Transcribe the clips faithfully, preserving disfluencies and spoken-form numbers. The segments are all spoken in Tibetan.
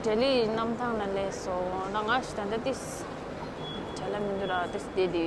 བྲེལ་ལི་གནམ་ཐང་ལ་སླེབས་སོང་། ང་ཞིག་ད་ལྟ་ཏིས་བྲེལ་ལ་མི་འདུག་ར། ཏིས་བསྡད་དེ་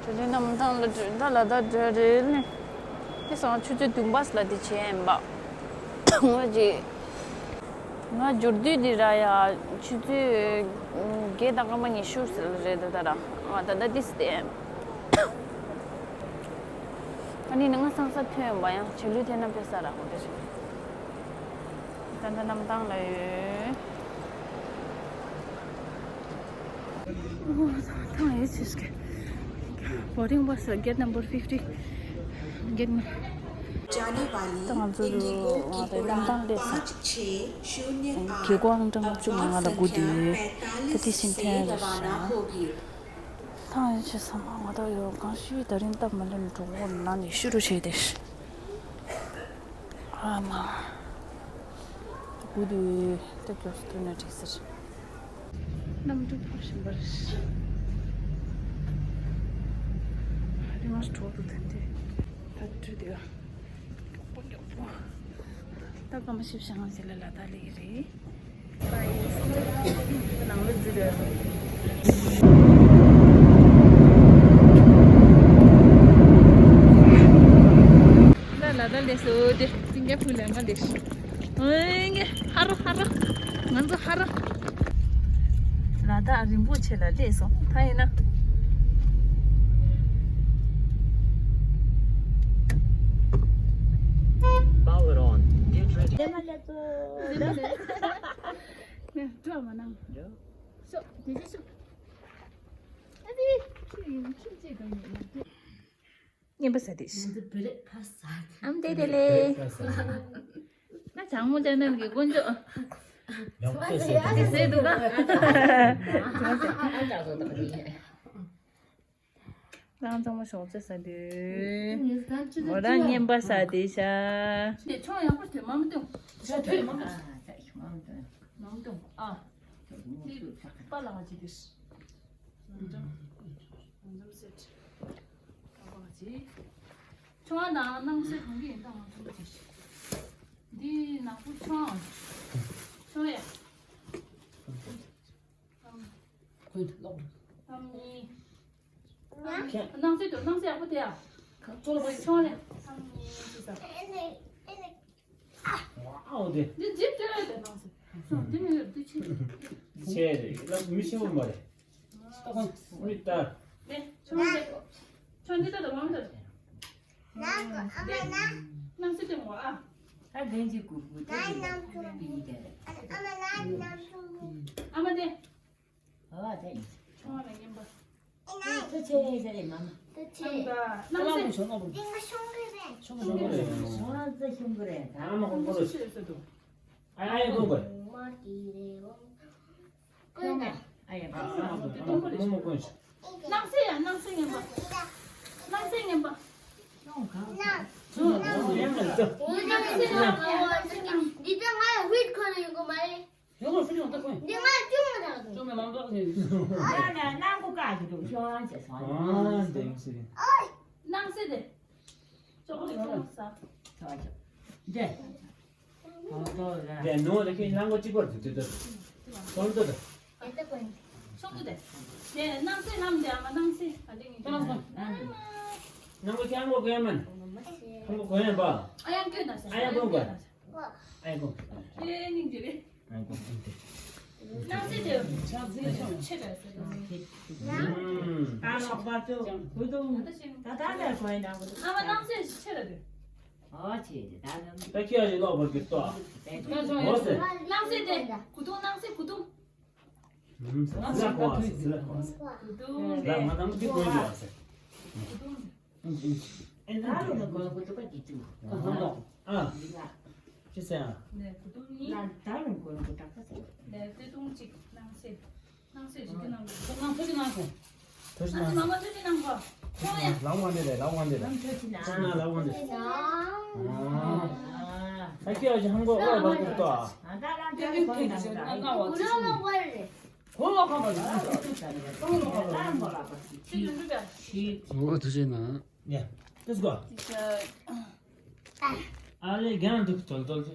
ཡོད། བྲེལ་ལི་གནམ་ཐང་ལ་འགྲོ། ད་ལ་ད་བྲེལ་ལི་ཏིས་ང་ཆུ་ཚོད་བདུན་པ་ལ་དེ་བྱས་ཡིན་པ། ང་ཅི་ང་འབྱོར་དུས་དེ་ར་ཡ་ཆུ་ཚོད་བརྒྱད་དང་སྐར་མ་ཉི་ཤུ་ཟེར་རེད། ད་ད་ར་ང་ད་ལྟ་ཏིས་བསྡད་ཡིན། ཨ་ནི་ནི་ང་སང་ས་ཐོན་པ་ཡང་བྱེད་ལུས་ཐེན་ན་ཕེ་ས་ར་ཧོ་དེ་ཞིག་ད་ལྟ་གནམ་ཐང་ལ་ཡོད། ཐང་ཡོད་ཆེ་ཞིག Boarding bus gate number fifty. Gate number. जाने वाली इंडिगो की उड़ान पाँच छः शून्य आठ अब पाँच घंटियां पैंतालीस से रवाना होगी. ཐང་ཡོད་ཆེ་ས་མ་ང་ད་ཡོད་གང་ཤི་ད་རིང་སྟབས་མ་ལེན་གྲོགས་པོ་ནང་ནས་ཤུ་རུ་བྱས་ཏེ། ཨ་མ། དགུ་དུས་ཏེ་ཀྱོག་སུ་ཐུག་ན་འགྲིག་ཟེར། གནམ་གྲུ་འཕུར་བཞིན་པ་རེད། རི་མ་གྲོགས་དུ་ཐོན་ཏེ། ད་གྲུ་དེ་མགྱོགས་པོ་མགྱོགས་པོ། ད་སྐར་མ་བཞི་བཅུ་ཞེ་ལྔ་ཞིག་ལ་ལ་དྭགས་སླེབས་ཀྱི་རེད། ནང་ལ་འཛུལ་རེད། ད་ལ་དྭགས་སླེབས་སོང་སྟེ། སིང་ག་ཕུར་ལ་མ་སླེབས། ཨོ་ཡ། ཧ་རོ་ཧ་རོ། ང་ཚོ་ཧ་རོ། ལ་དྭགས་རིན་པོ་ཆེ་ལ་སླེབས་སོང་། ད་ཡིན་ན། Power on. Get ready. ནས་སྤྲོ་མ་གནང་། ཡ། ཤོག་དེ་ཅི་ཤོག་ཨ་ཙི། ཁྱོད་ཡིན་ཁྱིམ་ཆས་གང་ཡོད་ལ་དེ། རྔན་པ་ཟ་དེ། ང་ཚོ་བེ་རེད་ཕ་ཟ། ཨམ་དེ་དེ་ལེ། ན་བྱང་མོ་ཅན་ནམ་གི་དཀོན་མཆོག་ཡང་ཁོས་ཟེར་དེ་ཟེར་འདུག་ག་ང་ཚང་མ་ཞོགས་ཇ་ཟ་དུས། འོ་རང་རྔན་པ་ཟ་དེ་ཤ། དེ་ཆུང་ཡག་པོ་དེ་མ་མི་འདུག་ཆ་ཐོས་མ་མི་འདུག་མ་མི་འདུག་ཨ། དེ་པ་ལ་ང་ཅི་དེ། ལམ་འཇམ་ལམ་འཇམ་སེ་ཁ་པར་ཅི། ཆུང་བ་དང་སྣང་སེ་གང་གི་ཡིན་དང་ང་ཚོ་ཅི། འདི་ནག་པོ་ཆུང་། ཆུང་ཡ། ཁོས་ལོག་སྣང་སེ་དུ་སྣང་སེ་ཡག་པོ་དེ་ཡ། ཁ་ཚོ་ལ་བ་ཆུང་ལེ། ཨའོ་དེ། འདི་ཇིབ་ཏེ་རེད་དེ་ནང་སེ། སོང་འདི་མི་ཡོད་འདི་ཆེ། ཆེ་རེད་ལ་མི་ཆེན་པོ་མ་རེད། ལྟ་གོ་མི་ལྟ། ནས་ཆུང་འདི་ཆུང་འདི་ལྟ་དང་མང་ལྟ། ནང་སེ་དེ་མོ་ཨ། ད་གན་གྱི་གུ་གུ་དེ་ནང་སེ་ཨ་མ་དེ། ཨ་དེ་ཡིན། ཆུང་བ་ལ་རྔན་པ། ཐུགས་ཆེ་ཟེར་ཡིན་མ་མ། ཐུགས་ཆེ། ཨ་མ་ད་སྣང་སེ། ཏིང་ངེ་ཤོང་གི་རེད། ཤོང་གི་རེད། ཤོང་ཙེ་ཤོང་གི་རེད། ཨ་མ་ཁོང་ཁོ་ལ་ཤེས་ཟེར་འདུག་ཨ་ཡ་ཡ་ཁོང་གོ་ཁོང་ཨ་ཡ་ཡ་ཨ་ཡ་ཡ་ཁོང་མོ་མོ་ཁོང་ཤ། སྣང་སེ་ཡ་སྣང་སེ་རྔན་པ། སྣང་སེ་རྔན་པ། ཁོང་གང་། ཁོང་ཡང་ལ་ལྟ། སྣང་སེ་ཡ། འདི་ད་ང་ཡ་ཝིད་ཁོ་ན་ཡོང་གི་མ་རེད། ཡོང་བ་ཕུ་ཡོང་ད་ཁོས། འདི་ང་ཅུང་མ་དང་། ཅུང་མ་མང་པོ་ནས། ཨ་ན་ནང་ཁུ་ཀ་ཅི་འདུག་ཤོང་ཨང་བྱས་སོང་། ཨ་འདི་ཡིན་ཟེར། སྣང་སེ་དེ། ཅོག་ཅོག་ས། ཅོག་ཅོག་འདི། ཨོ་ཏོ་ར། འདི་ནོ་ལ་ཁྱེད་ནང་གོ་གཅིག་པར་དུ་དུ་དུ། སོང་དུ་དུ། ཤོང་དུ་དེ། དེ་སྣང་སེ་ལམ་དེ་ཨ་མ་སྣང་སེ་ཨ་ཏིང་ཡིན། ནང་གོ་ཁྱེད་ནང་གོ་གོ་ཡ་མན། ཁོང་གོ་གོ་ཡ་པ། ཨ་ཡང་ཀྱོད་ན་ས། ཨ་ཡང་གོ་གོ། ཨ་ཡང་གོ། ཁྱེད་སྙིང་རྗེ་རེད། སྣང་སེ་དེ་ཆེ་རེད་ཟེར། ད་ལོག་པ་ཚོ་བུ་དུང་ད་ད་ལས་གོ་ཡིན་ན། ཨ་མ་སྣང་སེ་ཆེ་རེད། ཨོ་ཆེ་རེད་ད་ནམ། ད་ཁྱི་ཨ་ཞིག་ལོག་པར་གྱུར་ཏོ། ཨོ་ཟེར། སྣང་སེ་དེ་གུ་དུང་སྣང་སེ་གུ་དུང་། ཟ་གོ་ཟ་གོ་ཟ། གུ་དུང་། ལ་ང་ནམ་གྱི་གོ་ཡོད་ཟེར། གུ་དུང་། ཨ། ཅི་ཟེར་ཨ། ནས་བུ་དུང་གཉིས། ལ་ད་རུང་གོན་པོ་ཏག་ཏག་ཟེར། ནས་བུ་དུང་གཅིག་སྣང་སེ། སྣང་སེ་ཞིག་གི་ནང་དུ། ཁྱོད་ནང་ཐུགས་ཀྱི་ནང་སོང་། ཐུགས་ཀྱི་ནང་། ཨ་ཙི་མ་མ་ཐུགས་ཀྱི་ནང་གོ། ཁོང་ཡ། ལམ་དབང་འདི་རེད་ལམ་དབང་འདི་རེད། ལམ་ཐུགས་ཀྱི་ནང་། ཐུགས་ཀྱི་ནང་ལམ་དབང་འདི་རེད། ཨ། ཨ་ཁྱོད་ཡ་ཅི་ཧམ་གོ་ཨོ་བ་གུར་ཏོ། ཨ་ད་ལམ་ཐུགས་ཀྱི་ནང་། ཨ་ང་བ་ཚུགས་ཀྱི་ནང་། གོ་ལོ་ཁ་པ་ལ། ཁོང་ལོ་ཁ་པ་ལ། ཁྱི་ལུ་ལུ་ག་ཤི། ཨོ་ཐུགས་ཀྱི་ནང་། ཡ། Let's go། ཨ་ལེ་རྒན་འདུག་དོལ་དོལ་ཅེ།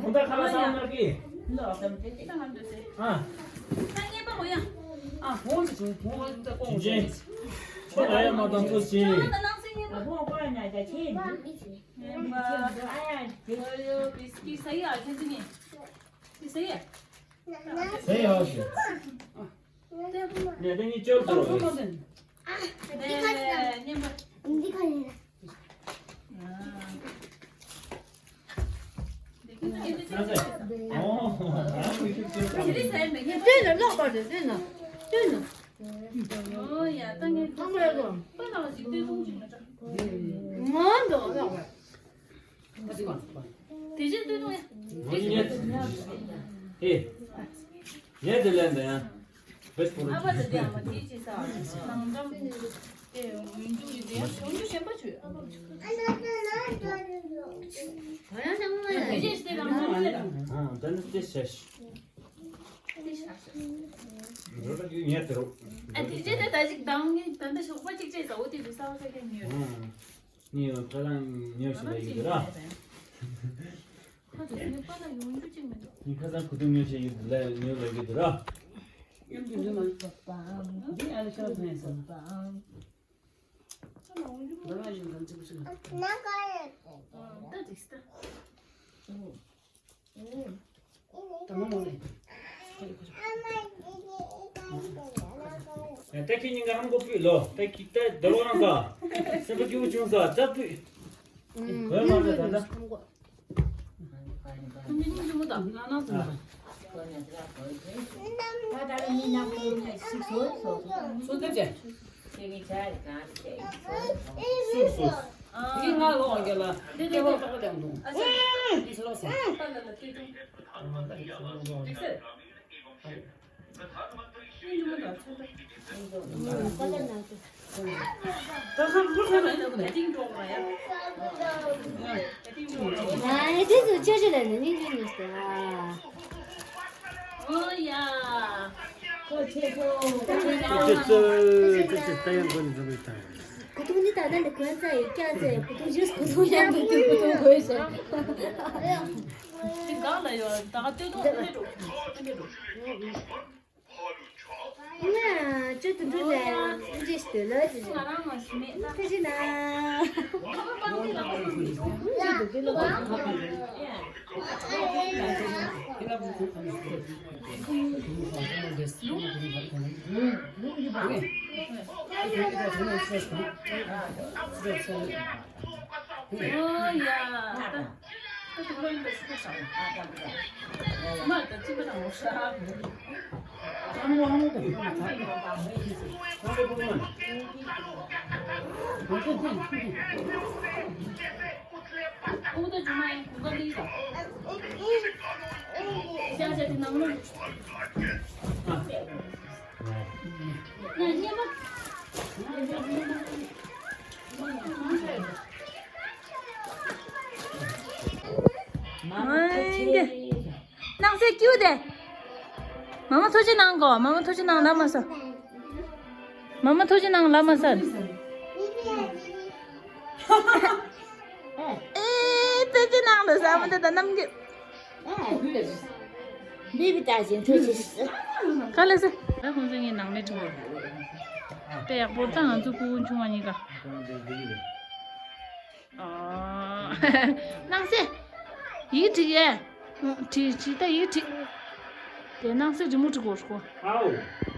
ཁོང་ད་ཁ་ལ་སང་ན་གི། ལོ་དམ་དེ་ད་ང་འདོད་སེ། ཨ། ད་ངེས་པ་འོ་ཡ། ཨ་ཧོང་ཟེར་བྱུང་ཧོང་ད་ཀོང་ཟེར། ཁོ་ལ་ཡ་མ་དང་ཚོ་ཟེར། ད་ནང་སེ་ངེས་པ། ཧོང་ཀོ་ཡ་ཉ་ཅ་ཆེ་ནི། ངེས་པ། ཨ་ཡ་དེ། ཨ་ཡོ་བིས་ཀི་ས་ཡ་ཁྱེད་ཚོ་ནི། དེ་ས་ཡ། ས་ཡ་ཟེར། ནས་ཏན་གྱི་ཅོར་ཏོ་རོ། འདི་ཁ་ཡིན་ན། འདི་ཁ་ཡིན་ན། ཨོ། ལྟོས་ན་ལོག་པར་ལྟོས་ན། ལྟོས་ན། ཨོ་ཡ་ད་ངས་ཚང་མ་ཡག་པོ། པ་ལགས་ཞིག་ལྟོས་ཐུང་ཅིག་ན་འདྲ། ང་འདོད་ལོག་པར། དེ་བཞིན་སྟོན་ནོ་ཡ། ངས་ངས་དེ་ལན་དེ་ཡང་བེད་པོ་རུ། ཨ་བ་དེ་དེ་ཨ་མ་དེ་ཅི་ས་ནང་འགྲམ་དེ་ཡོང་རྒྱུ་རེད། དེ་ཡང་ཡོང་རྒྱུ་གཞན་པ་བྱོས། ད་ཡང་ཤ་མོ་ཡ་དེ་ཅི་སྟེ་རང་མ་ལ་རང་། ཨ་ད་ནི་དེ་ཤ་ཤ། དེ་ཤ་ཤ། འགྲོ་ལ་ཡོད་ཉལ་དེ་རུ། ཨ་དེ་ཅི་དེ་ད་ཅིག་དང་ངས་ད་འདི་ཞོགས་པ་ཅིག་བྱས་ས་འོ་དེ་དུ་ས་བ་ས་ཀྱང་ཉོས། ཨ། ངས་ཡང་ཁ་སང་ཉོས་ཤིག་ལ་ཡོད་དེ་ར། ཁ་དུ་ནི་པ་ལ་ཡོང་རྒྱུ་ཅིག་མི་འདུག་ངས་ཁ་སང་གོ་ཐུང་ཉོས་ཤིག་ཡོད་ལ་ཉོས་ལ་ཡོད་དེ་ར། ཡོང་རྒྱུ་མི་མ་འདི་ཨ་ལ་ཤོར་ཐོན་སོང་། ཁ་ལ་ཡོང་རྒྱུ་མི་འདུག་ད་འགྲིག་ས། ད་མོ་མོ་ལེ། ད་ཁྱེད་གཉིས་ཀ་ཧམ་གོ་ཕུད་ལོ། ད་ཁྱེད་ད་དོ་རང་ས། སེམས་པ་སྐྱིད་པོ་བྱུང་ས་ད་ཕུད། གོས་མ་ད་ད་ད། ཁྱེད་གཉིས་ཀྱི་མོ་དང་ང་ནང་སོང་ད། ད་ད་ལ་མི་ནག་པོ་ནས་ཤིག་བཟོ་བཟོ། སུ་ཐུབ་ཅེ། སུ་སུ། དེ་ང་ལོག་གི་ལ་སྐྱེ་བོ་ཏོག་ལྡན་འདུག་འདི་ཤི་ལོག་སོང་། ད་ཁམ་ཁུར་ཁ་ལ་ཡིན་ན་ཁུ་ནས་ཏིང་ཀྲོང་ལ་ཡ། ང་ཨེ་དེ་ཚོ་ཅི་ཞིག་ལ་ནི་མིང་ཅི་ནི་ཟེར་ཨ། ཨོ་ཡ། ཁོ་ཆེ་ཁོ། ཁོ་ཆེ་ཁོ། ཁོ་ཆེ་ཁོ། ཁོ་ཆེ་ད་ཡང་མགོ་ནས་འཛུགས་ཡོད་ད། ཏུ་ནི་ད་ལྟ་ནི་གོན་ཚ་ཡི་སྐྱ་ཚ་ཡི་བུ་ཏུ་ཇུས་བུ་ཏུ་ཡང་བུ་ཏུ་བུ་ཏུ་གོན་ཤག་དེ་གང་ལ་ཡོད། ད་ག་སྟོད་ཐུང་ཐུང་འགྲོ་ཐུང་ཐུང་འགྲོ། ང་ཅོ་དུ་འགྲོ་ལ་འཇིགས་དུ་ལོ་ཅི་ང་རང་ང་ཞི་མེད་ད། ཁ་ཅི་ན། སྣང་གསལ་སྐྱིད་དེ། མ་མ་ཐུགས་རྗེ་གནང་གོ། མ་མ་ཐུགས་རྗེ་གནང་ལབ་མ་ས། མ་མ་ཐུགས་རྗེ་གནང་ལབ་མ་ས། ཨེ་ཐུགས་རྗེ་གནང་ལོ་ས་མ་དེ་ད་རྣམ་འགྱུར། མི་བི་ཏ་ཞིང་ཐུགས་རྗེ་ཆེ། ག་ལེ་སེ། ད་ཁོང་ཚོ་ངའི་ནང་མི་ཁྲི་བོ། དཔེ་ཡག་པོ་ད་ང་ཚོ་སྐུ་ཆུང་བ་གཉིས་ཀ། ཨ། སྣང་གསལ། ཡིག་བྲིས་ཡས། བྲིས་བྲིས་ད་ཡིག་བྲིས། དེ་སྣང་གསལ་རི་མོ་བྲིས་དགོས་ཤོག་ཨའོ།